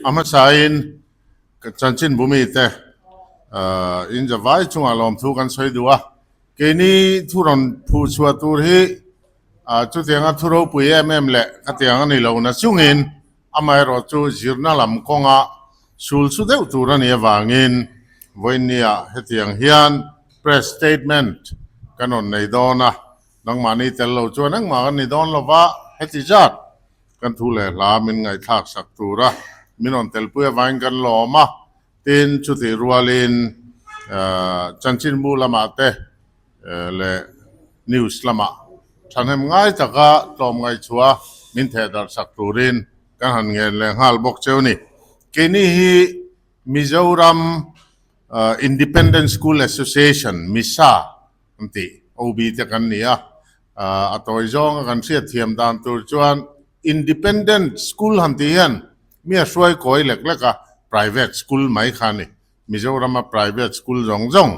A hmasain chanchin bumite in zavai chungah lawmthu kan sawi duh a, keini thu rawn phuh chhuah tur hi chutianga thu ropui em em leh khatiang a ni lo na chungin amaherawh chu zirna lam kawnga sul su deuh tur a nih avangin vawiinniah hetiang hian press statement kan rawn nei dawn a, nangmahni tel lo chuan engmah kan ni dawn lo va, heti zat Kan thu leh hla min ngaihthlak sak tura min rawn telpui avangin kan lawm a, tin chutih rualin chanchinbu lamah te leh news lamah thahnem ngai taka tlawm ngaihchhuah min theh darh sak turin kan han ngen leh nghal bawk cheu ni. Keini hi Mizoram Independent School Association, MISA, an tih, OB te kan ni a, a tawi zawnga kan hriat thiam dan tur chuan Independent School han tih hian mi a hruai kawi lek lek a, private school mai kha a ni. Mizorama private school zawng zawng,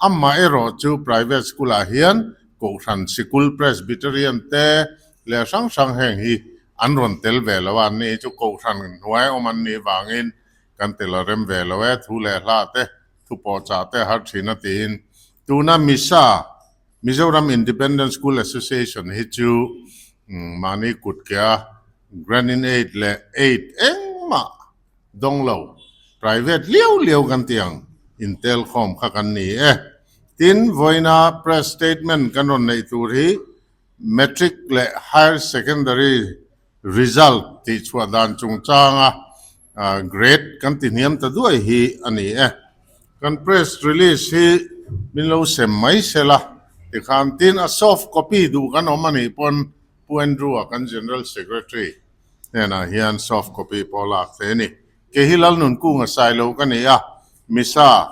amaherawh chu private school ah hian Kohhran Sikul Presbyterian te leh hrang hrang heng hi an rawn tel ve lo a, an ni hi chu Kohhran hnuai awm an nih vangin kan tel a rem ve lo e, thu leh hla te, thu pawhchah te har thin a tiin Tuna MISA, Mizoram Independent School Association, hi chu mahni kut kea grant in aid leh aid engmah dawng lo, private liau liau kan tih ang intel khawm kha kan ni e. Tin, vawiina press statement kan rawn neih tur hi Matric leh Higher Secondary Result tih chhuah dan chungchanga grade kan ti hniam ta duai hi a ni e. Kan press release hi min lo sem mai se la, tikhan tin a soft copy duh kan awm a nih pawn Pu Andrew-a kan General Secretary hnenah hian soft copy pawh lak thei a ni. Kei hi Lalnunkunga Sailo ka ni a, Misa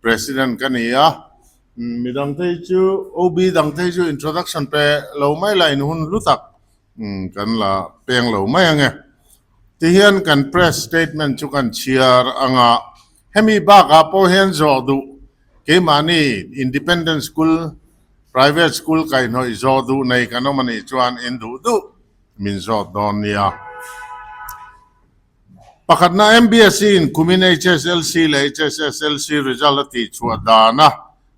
President ka ni a, mi dangte hi chu OB dangte hi chu introduction pe lo mai la in hun hlu tak Kan la peng lo mai ange. Tihian kan press statement chu kan chhiar anga hemi bakah pawh hian zawh duh keimahni independent school, private school kaihhnawih zawh duh nei kan awm anih chuan in duh duh min zawt dawn nia. Pakhatna MBSE in kumin HSLC leh HSSLC result a tihchhuah dana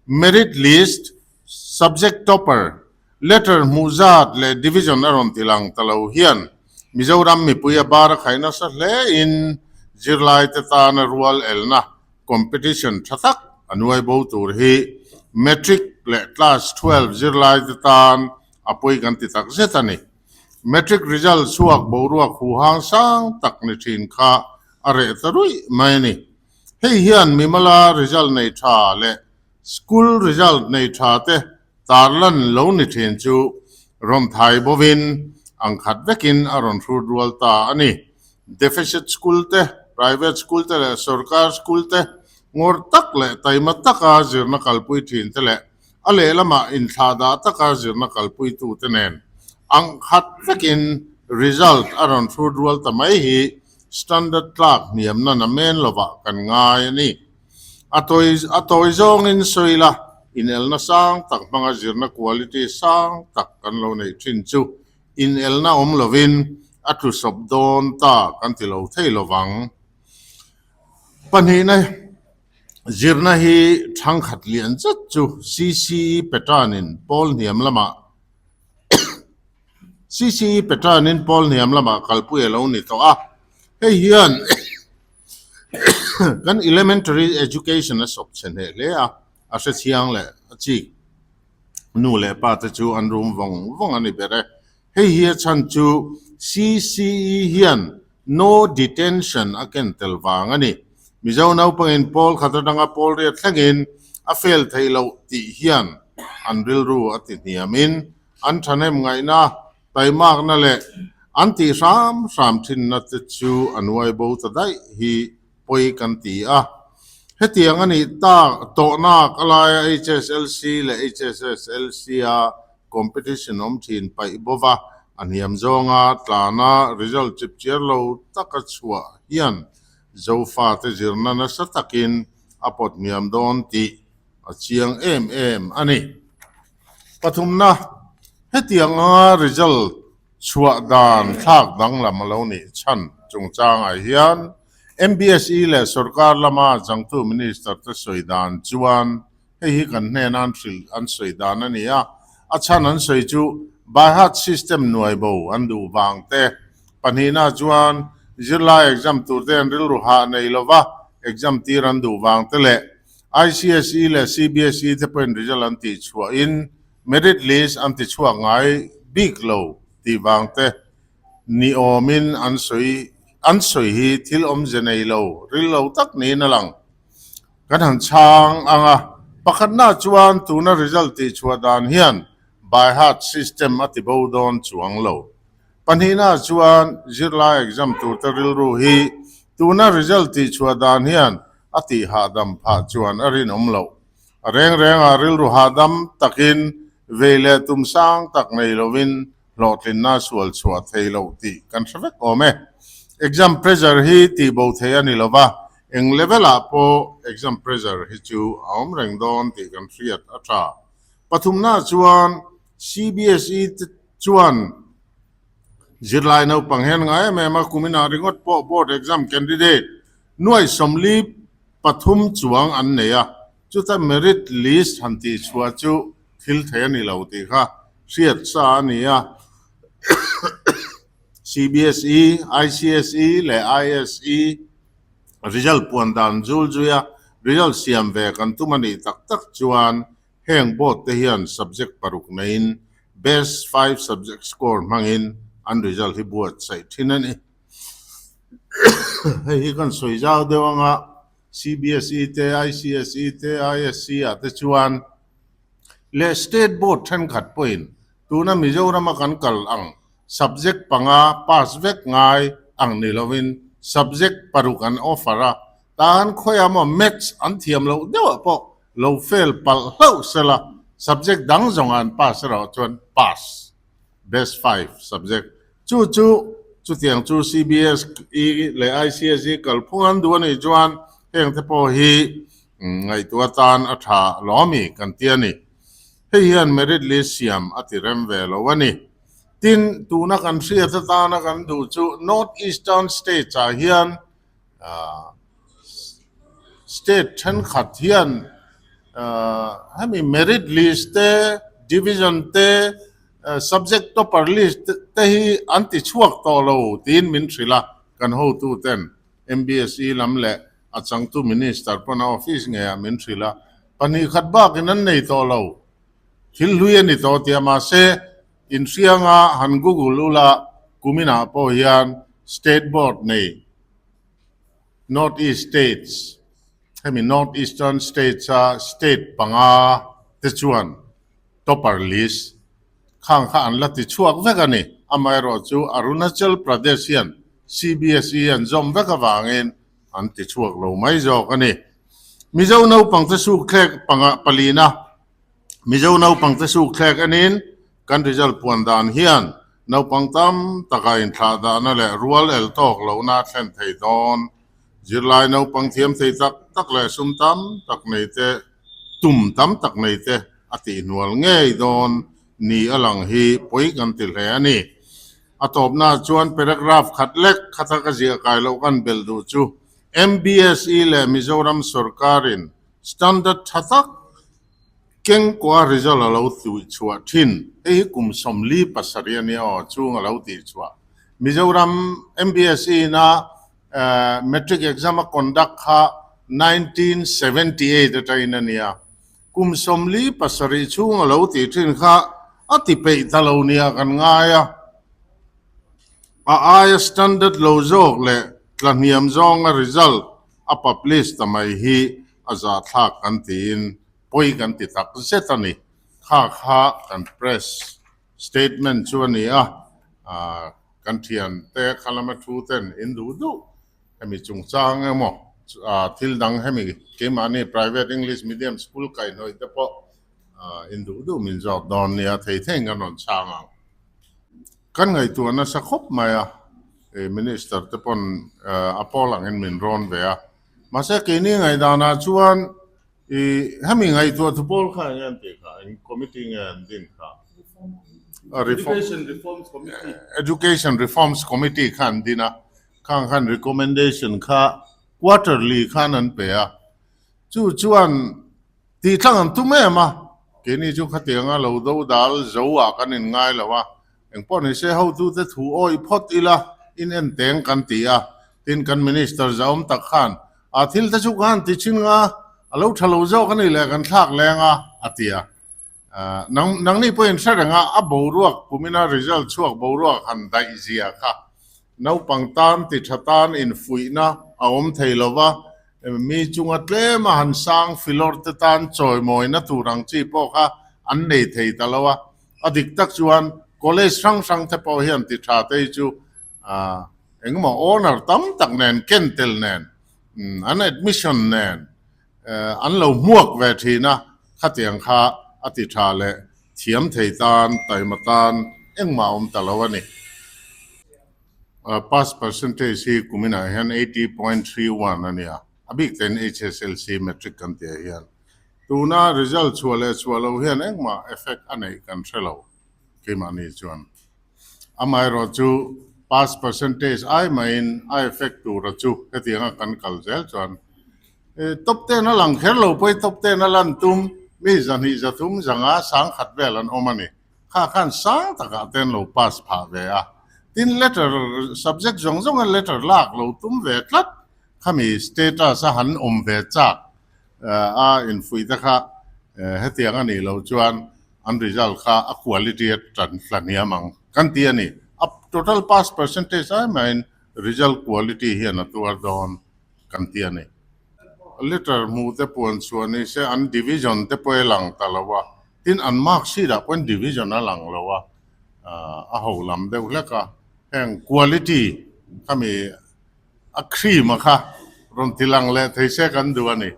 merit list, subject topper, Letter hmuh zat leh division a rawn ti lang ta lo hian Mizoram mipui a bar a khai nasa hle in zirlaite tana rual elna competition tha tak a nuai bo tur hi Matric leh Class 12 zirlaite tan a pawi kan ti tak zet a ni. Matric result chhuak boruak huhang sang tak ni thin kha a reh ta ruih mai a ni. Hei hian mimala result nei tha leh school result nei tha te Tarlan lo ni thin chu rawn thai bovin ang khat vekin a rawn hrut rual ta a ni. Deficit school te, private school te leh sorkar school te ngawr tak leh taima taka zirna kalpui thin te leh a lehlamah inthlahdah taka zirna kalpuitu te nen ang khat vekin result a rawn hrut rual ta mai hi standard tlak hniamna namen lovah kan ngai a ni. A tawi a tawi zawngin sawi la, inelna sang tak hmanga zirna quality sang tak kan lo neih thin chu inelna awm lovin a tlu sawp dawn ta kan ti lo thei lo vang. Pahnihna zirna hi thangkhat lian zet chu CCE pattern-in pawl hniam lamah CCE pattern-in pawl hniam lamah kalpui a lo ni tawh a, hei hian Kan elementary education a sawp chhe hneh hle a, a hrethiang leh a chik nu leh pa te chu an rum vawng vawng a ni ber e. Hei hi a chhan chu CCE hian no detention a ken tel vang a ni. Mizo naupangin pawl khat atanga pawl riat thlengin a fail theih loh tih hian an rilru a ti hniamin an thahnem ngaihna Taimakna leh an tih hram hram thinna te chu a nuai bo ta daih hi pawi kan ti a. Hetiang a nih tak tawhnak a laia HSLC leh HSSLC a competition awm thin paih bova a hniam zawnga tlana result chip chiar lo taka chhuah hian Zofate zirna nasa takin a pawt hniam dawn tih a chiang em em a ni. Pathumna, hetianga result chhuah dan thlak danglam a lo nih chhan chungchangah hian MBSE leh sorkar lama changtu Minister te sawi dan chuan hei hi kan hnena an hrilh an sawi dan a ni a, a chhan an sawi chu by heart system nuai bo an duh vang te. Pahnihna chuan zirlai exam tur te an rilru hah nei lova exam tir an duh vang te leh ICSE leh CBSE te pawhin result an tih chhuahin merit list an ti chhuak ngai bik lo tih vang te ni awmin an sawi an sawi hi thil awmze nei lo ril lo tak niin a lang. Kan han chhang ang a, pakhatna chuan tuna result tih chhuah dan hian by heart system a ti bo dawn chuang lo. Pahnihna chuan zirlai exam turte rilru hi tuna result tih chhuah dan hian a tih hahdam phah chuan a rinawm loh. A reng rengah rilru hahdam takin vei leh tum sang tak nei lovin hlawhtlinna sual chhuah thei loh tih kan hre vek awm e. Exam pressure hi tih bo thei a ni lo va, eng level ah pawh exam pressure hi chu a awm reng dawn tih kan hriat a tha. Pathumna chuan CBSE te chuan zirlai naupang hian ngai em em a, kuminah ringawt pawh board exam candidate nuai 43 chuang an nei a, chuta merit list han tih chhuah chu thil thei a ni lo tih kha hriat sa a ni a. CBSE, ICSE leh ISE result puan dan zul zuia result siam ve kan tum a nih tak tak chuan heng board te hian subject paruk neiin best five subject score hmangin an result hi buatsaih thin a ni. Hei hi kan sawi zau deuh anga CBSE te, ICSE te, ISC ah te chuan leh State Board thenkhat pawhin tuna Mizorama kan kal ang subject panga pass vek ngai ang ni lovin subject paruk an offer a, tan khawiah maw Maths an thiam loh deuhah pawh lo fail palh hlauh sela subject dang zawngah an pass erawh chuan pass. Best five subject chu chu chutiang chu CBSE leh ICSE kalphung an duh a nih chuan heng te pawh hi ngaihtuah atan a tha lawmi kan ti a ni. Hei hian merit list siam a ti rem ve lo a ni. Tin, tuna kan hriat atana kan duh chu North Eastern States ah hian State thenkhat hian hemi merit list te, division te, subject topper list te hi an ti chhuak tawh lo tiin min hrilh a, kan hotu ten MBSE lam leh a changtu minister pawn a office ngeiah min hrilh a, pahnih khat bakin an nei tawh lo, thil hlui a ni tawh tia mahse inhrianga han google ula kuminah pawh hian state board nei North East States, hemi North Eastern States a state panga te chuan topper list khang kha an la ti chhuak vek a ni. Amaherawh chu Arunachal Pradesh hian CBSE an zawm vek avangin an ti chhuak lo mai zawk a ni. Mizo naupangte sukthlek panga palina Mizo naupangte sukthlek enin kan result puan dan hian naupang tam taka inthlah dahna leh rual el tawk lohna a thlen thei dawn. Zirlai naupang thiam thei tak tak leh sum tam tak nei te, tum tam tak nei te a tihhnual ngei dawn ni a lang hi pawi kan ti hle a ni. A tawpna chuan paragraph khat lek khata ka ziah kai loh kan belh duh chu MBSE leh Mizoram sawrkarin Standard tha tak kengkua result a lo tih chhuah thin. Hei hi kum 47 a nia aw, chung a lo tih chhuah. Mizoram MBSE ina Matric exam a conduct kha 1978 atangin a nia. Kum 47 chhung a lo tih thin kha a ti peih ta lo nia kan ngai a. A aia standard lo zawk leh tlahniam zawnga result a publish ta mai hi a zahthlak kan tiin pawi kan ti tak zet a ni. Kha kha kan press statement chu a ni a, kan thiante kha lama thu ten in duh duh hemi chungchang emaw thil dang hemi keimahni private English medium school kaihhnawih te pawh in duh duh min zawk dawn nia thei theiin kan rawn chhang ang. Kan ngaihtuah nasa khawp mai a, Minister te pawn a pawl angin min rawn ve a. Mahse keini ngaihdanah chuan i hemi ngaihtuah thu pawl kha eng nge an tih kha, eng committee nge an din kha? Education Reforms Committee. Education Reforms Committee kha an din a. Khang khan recommendation kha quarterly khan an pe a, chu chuan tih tlang an tum em a, keini chu khatianga lo do dal zo ah kan in ngai lo a, engpawh ni se hotute thu awih phawt ila in en teng kan ti a, tin kan minister zahawm tak khan a thil te chu khan ti thin nga a lo tha lo zawk a ni leh kan thlak leng a, a ti a. Nang nangni pawhin hre reng a, a boruak kumina result chhuak boruak han daih zia kha naupang tan ti tha tan infuihna a awm thei lo va, mi chunga tlem a han sang filawr te tan chawimawina tur ang chi pawh kha an nei thei ta lo a. A dik tak chuan college hrang hrang te pawh hian ti tha te hi chu engemaw honour tam tak nen ken tel nen an admission nen An lo hmuak ve thin a, khatiang kha a ti tha leh thiam thei tan, taima tan engmah a awm ta lo a ni. Pass percentage hi kuminah hian 80.31 a ni a, a bik tein HSLC matric kan tih ah hian tuna result chhuah leh chhuah loh hian engmah effect a neih kan hre lo keimahni chuan. Amaherawh chu pass percentage ai mahin a effect tura chu hetianga kan kal zel chuan top ten a lang kher lo pawhin top ten a lan tum mi zahnih zathum zanga sang khat vel an awm a ni. Kha khan sang takah ten lo pass phah ve a. Tin letter subject zawng zawnga letter lak lo tum ve tlat khami status a han awm ve chak a infuih te kha hetiang a nih loh chuan an result kha a quality a tan hla hniam ang kan ti a ni. A total pass percentage ai maiin result quality hian a tuar dawn kan ti a ni. Letter hmuh te puan chhuah ni se an division te pawh a lang ta lo a, tin an mark sheet ah pawhin division a lang lo a, a ho lam deuh hlek a, heng quality khami a cream a kha rawn ti lang leh thei se kan duh a ni.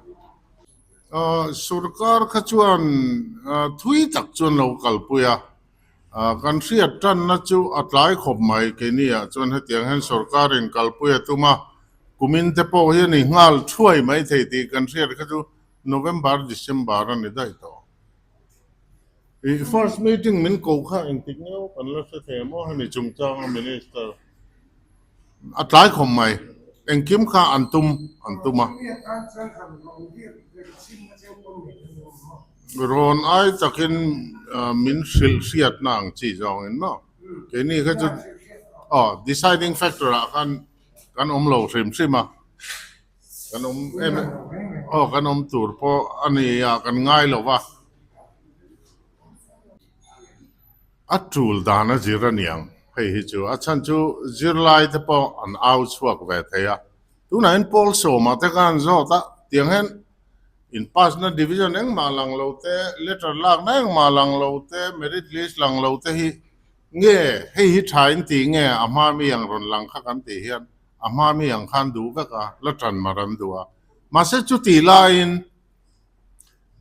Sorkar kha chuan thui tak chuan lo kalpui a, kan hriat tanna chu a tlai khawp mai keini ah chuan hetiang hian sorkarin kalpui a tum a, kumin te pawh hi a ni nghal thuai mai thei tih kan hriat kha chu November, December a ni daih tawh. I first meeting min koh kha engtik nge kan la hre thei maw hemi chungchanga minister a tlai khawp mai engkim kha an tum an tum a. Rawn ai takin min hrilh hriatna ang chi zawngin maw keini kha chu aw deciding factor ah khan kan awm lo hrim hrim a. Kan awm em aw kan awm tur pawh a ni a kan ngai lo va, a tul dan a zir a niang hei hi chu a chhan chu zirlai te pawh an au chhuak ve thei a, tunah hian pawl sawmah te khan zawt a tiang hian in pass na division engmah lang lo te letter lakna engmah lang lo te merit list lang lo te hi nge hei hi tha in tih nge a hma mi ang rawn lang kha kan tih hian a hma mi ang khan duh vek a, la tan mar an duh a. Mahse chutih laiin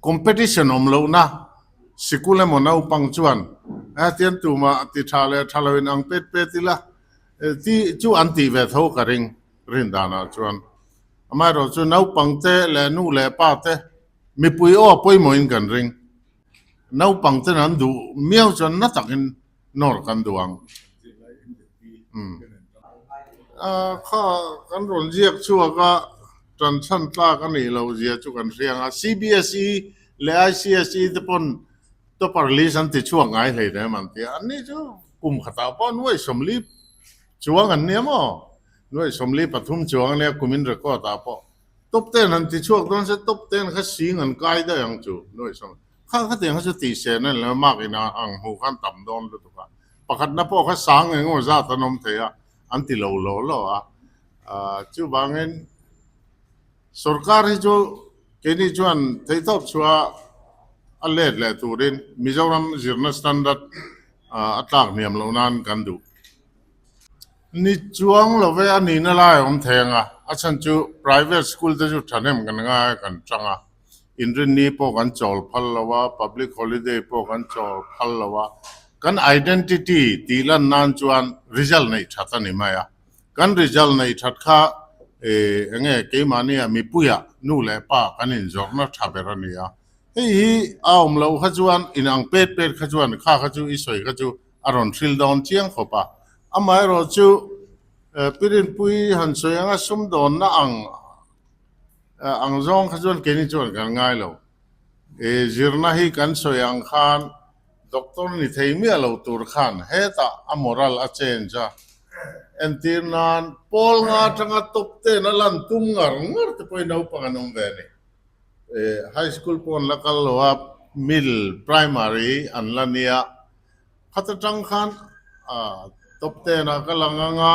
competition awm lohna sikul emaw naupang chuan hetiang tumah ti tha leh tha loin ang pet pet ila tih chu an tih ve tho ka ring rin danah chuan. Amaherawh chu naupang te leh nu leh pa te mipui aw pawimawhin kan ring. Naupang ten an duh miau chuan na takin nawr kan duh ang. Kha kan rawn ziak chhuak a, tan chhan tlak a nih loh zia chu kan hria ang a. CBSE leh ICSE te pawn topper list an ti chhuak ngai hlei em an ti a. Anni chu kum khatah pawh nuai 40 chuang an nia maw? Nuai 43 chuang a nia kumin record ah pawh. Top ten an ti chhuak dawn se top ten kha sing an kai daih ang chu nuai sawm. Kha khatiang kha chu tih sen a ni lo mark in ang hmuh khan tam dawn lutuk a. Pakhatna pawh kha sang eng emaw zat an awm thei a, an ti lo lo lo a. Chuvangin sorkar hi chu keini chuan theihtawp chhuah a let leh turin Mizoram zirna standard a tlak hniam loh nan kan duh. Ni chuang lo ve a nihna lai a awm thei ang a, a chhan chu private school te chu thahnem kan ngai a kan tang a. Inrinni pawh kan chawl phal lo a, public holiday pawh kan chawl phal lo a, kan identity tih lan nan chuan result neih that a ni mai a. Kan result neih that kha eng nge keimahnia mipuia nu leh pa kan inzawrhna tha ber a ni a. Hei hi a awm loh kha chuan inang pet pet kha chuan kha kha chu i sawi kha chu a rawn hril dawn chiang khawp a. Amaherawhchu. Pirinpui han sawi anga sumdawnna ang ang zawng kha chuan keini chuan kan ngai lo. Zirna hi kan sawi ang khan Doctor ni thei miah lo tur khan hetah a moral a change a, entir nan pawl nga atanga top ten a lan tum ngar ngar te pawhin naupang an awm ve a ni. High school pawh an la kal lo a, middle, primary an la nia. Khat atang khan top ten ah ka lang anga,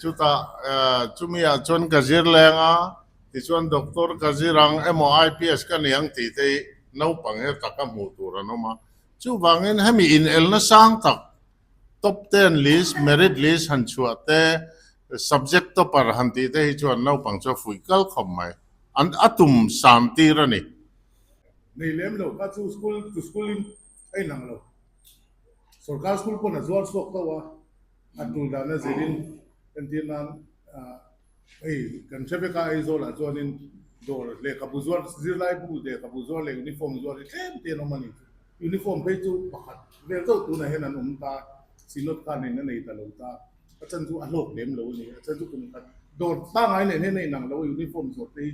chutah chumi ah chuan ka zir leng a, tichuan doctor ka zir ang emaw IPS ka ni ang tih te hi naupang he taka hmuh tur an awm a. Chuvangin hemi inelna sang tak top ten list, merit list han chhuah te, subject topper han tih te hi chuan naupang chu a fuih kal khawp mai. An a tum san tir a ni. Nei lem lo kha chu school to school in a inang lo. Sorkar school pawn a zuar chhuak tho a, a tul dan a zirin entir nan hei kan hre vek a Aizawl ah chuanin dawr lehkhabu zuar zirlai bu lehkhabu zuar leh uniform zuar hi tlem te an awm a ni. Uniform phei chu pakhat vel deuh tunah hian an awm ta, Synod khanin a nei ta lo ta, a chan chu a hlawk lem lo a ni. A chan chu kum khat dawr pangngai nen hian a inang lo a uniform zawrh te hi.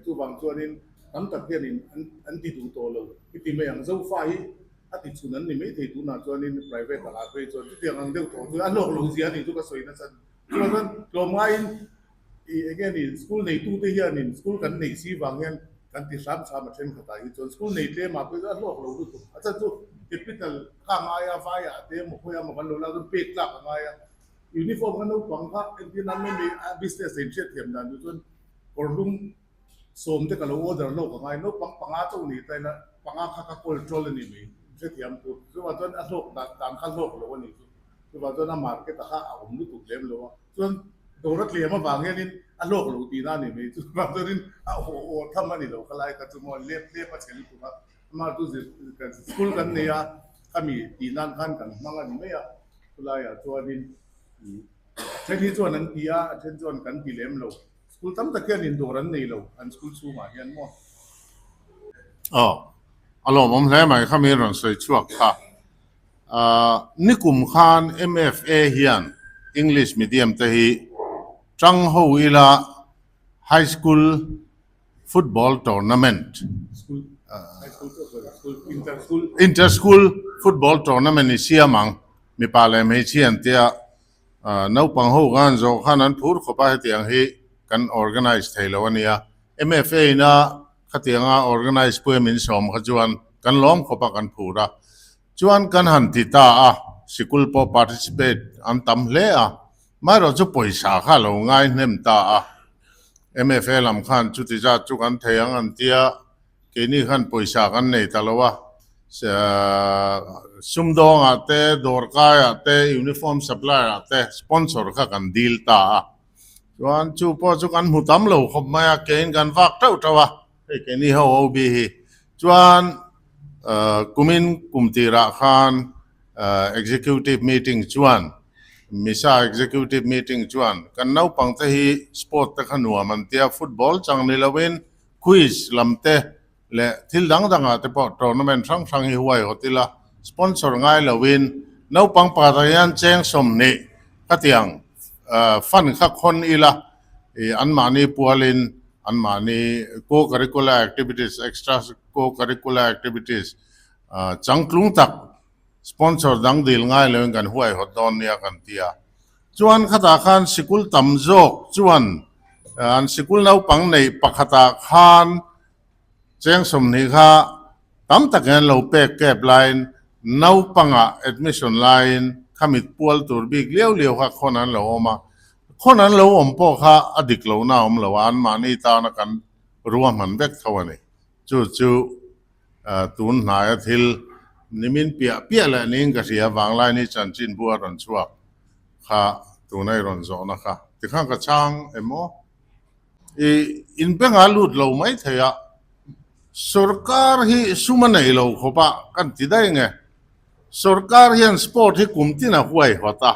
Chuvang chuanin tam tak hianin an ti duh tawh lo. Heti mai ang Zofa hi a ti chhun an ni maithei tunah chuanin private ah phei chuan chutiang ang deuh tawh chu a hlawk lo zia a nih chu ka sawi nasa. Chuvang chuan tlawmngaiin ih eng nge ni school neitute hianin school kan neih si vang hian kan ti hram hram a thenkhatah hi chuan school nei tlemah phei chuan a hlawk lo lutuk. A chhan chu capital kha a ngai a, vaiah te emaw khawiah emaw kan lo lak chuan pek tlak a ngai a. Uniform kha naupang kha entir nan mai mai a business a inhriatthiam dan chu chuan Kawr hlum sawm te ka lo order lawk a ngai, naupang panga chauh ni ta ila panga kha ka kawl ṭawl a ni mai, hrethiam tur. Chuvang chuan a hlawk dan dan kha hlawk lo a ni chu. Chuvang chuan a market a kha a awm lutuk lem lo a, chuan dawr a tlem avang hianin a hlawk lo tihna a ni mai. Chuvang chuanin a aw aw tham a ni lo kha lai kha chu maw lep lep a chhe lutuk a, amah chu zir kan school kan nei a, khami tih nan khan kan hmang a ni mai a, chulaiah chuanin ih a then hi chuan an ti a, a then chuan kan ti lem lo. School tam tak hian indawr an nei lo, an school chhungah hian maw? Aw, a lawmawm hle mai kha mi rawn sawi chhuak kha. Nikum khan MFA hian English medium te hi tang ho ila High School Football Tournament, Inter School Football Tournament i siam ang, mipa leh hmeichhia an tia. Naupang ho khan zawh khan an phur khawp a, hetiang hi kan organize thei lo a nia. MFA ina khatianga organize pui a min sawm kha chuan kan lawm khawp a, kan phur a. Chuan kan han ti ta a, sikul pawh participate an tam hle a, maherawh chu pawisa kha a lo ngai hnem ta a. MFA lam khan chuti zat chu kan thei ang an tia. Keini khan pawisa kan nei ta lo a, sumdawngah te, dawrkaiah te, uniform supplier-ah te sponsor kha kan dil ta a. Chuan chu pawh chu kan hmu tam lo khawp mai a, keiin kan vak teuh teuh a, hei keini ho OB hi. Chuan kumin kum tirah khan executive meeting chuan, Misa executive meeting chuan kan naupangte hi sport te kha nuam an tia, football chang ni loin Quiz lam te leh thil dang dangah te pawh tournament hrang hrang hi huaihawt ila, sponsor ngai loin naupang pakhatah hian cheng 20 khatiang fund kha khawn ila ih anmahni pualin anmahni co-curricular activities, extra co-curricular activities changtlung tak sponsor dang dil ngai loin kan huaihawt dawn nia kan ti a. Chuan khatah khan sikul tam zawk chuan an sikul naupang neih pakhatah khan cheng 20 kha tam takin an lo pek kep laiin naupangah admission laiin khamit pual tur bik liau liau kha khawn an lo awm a. Khawn an lo awm pawh kha a dik lohna a awm lo a, anmahni tana kan ruahman vek tho a ni. Chu chu Tun hnaia thil nimin piah piah leh niin ka hria, Vanglaini chanchin bu a rawn chhuak kha tuna i rawn zawhna kha tikhan ka chhang em aw? I inbengah lut lo mai thei a, sorkar hi sum a nei lo khawp a kan ti daih nge? Sorkar hian sport hi kum tin a huaihawt a,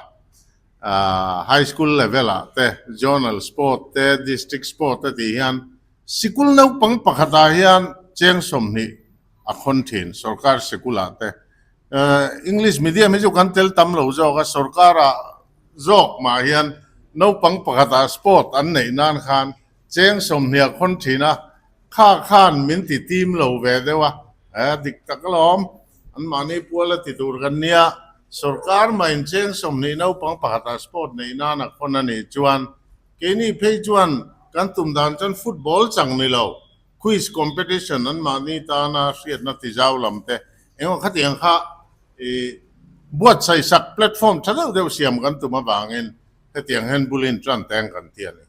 high school level ah te, zonal sport te, district sport te tih hian Sikul naupang pakhatah hian cheng 20 a khawn thin, sorkar sikulah te. English medium hi chu kan tel tam lo zawk a, sorkarah zawk mah hian. Naupang pakhatah sport an neih nan khan cheng sawmhniah khawn thin a, kha khan min ti tim lo ve deuh a, a dik tak alawm, anmahni pual a ti tur kan nia, sorkar mahin cheng 20 naupang pakhatah sport neih nan a khawn a nih chuan keini phei chuan kan tum dan chuan football chang ni lo, quiz competition anmahni tana hriatna ti zau lam te engemaw khatiang kha i buatsaih sak platform tha deuh deuh siam kan tum avangin hetiang hian bulin tan teng kan ti a ni.